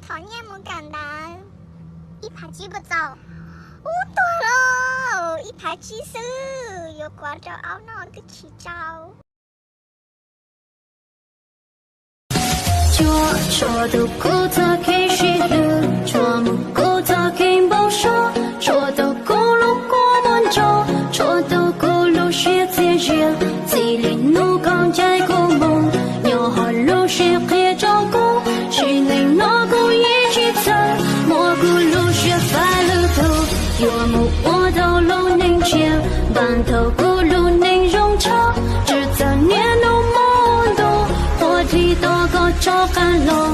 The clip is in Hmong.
Thov nyiaj mus kawm ntawv ib phav tsib puas txaus? Ub, tuag lauj, ib phav tsib xwb yuav kuav rau aub noj twb tsis tsau. Tsuas tsuas tus kub txoj kev sib hlub, tsuas mus kub txoj kev npau suav, tsuas tus kub lub kua muag ntsos, tsuas tus kub lub siab txias zias. Txij li hnub koj ncaim kuv mus, nyob hauv lub siab qhia rau kuv, sim neej no kuv yeej tsis txawj, muab kuv lub siab faib lwm tus, yuav mus ua tau lub neej tsiaj, npaj tau kuv lub neej zoo tshaj, tsis txawj niaj hnub mus ntuj, ua dlig tos koj rov qab los.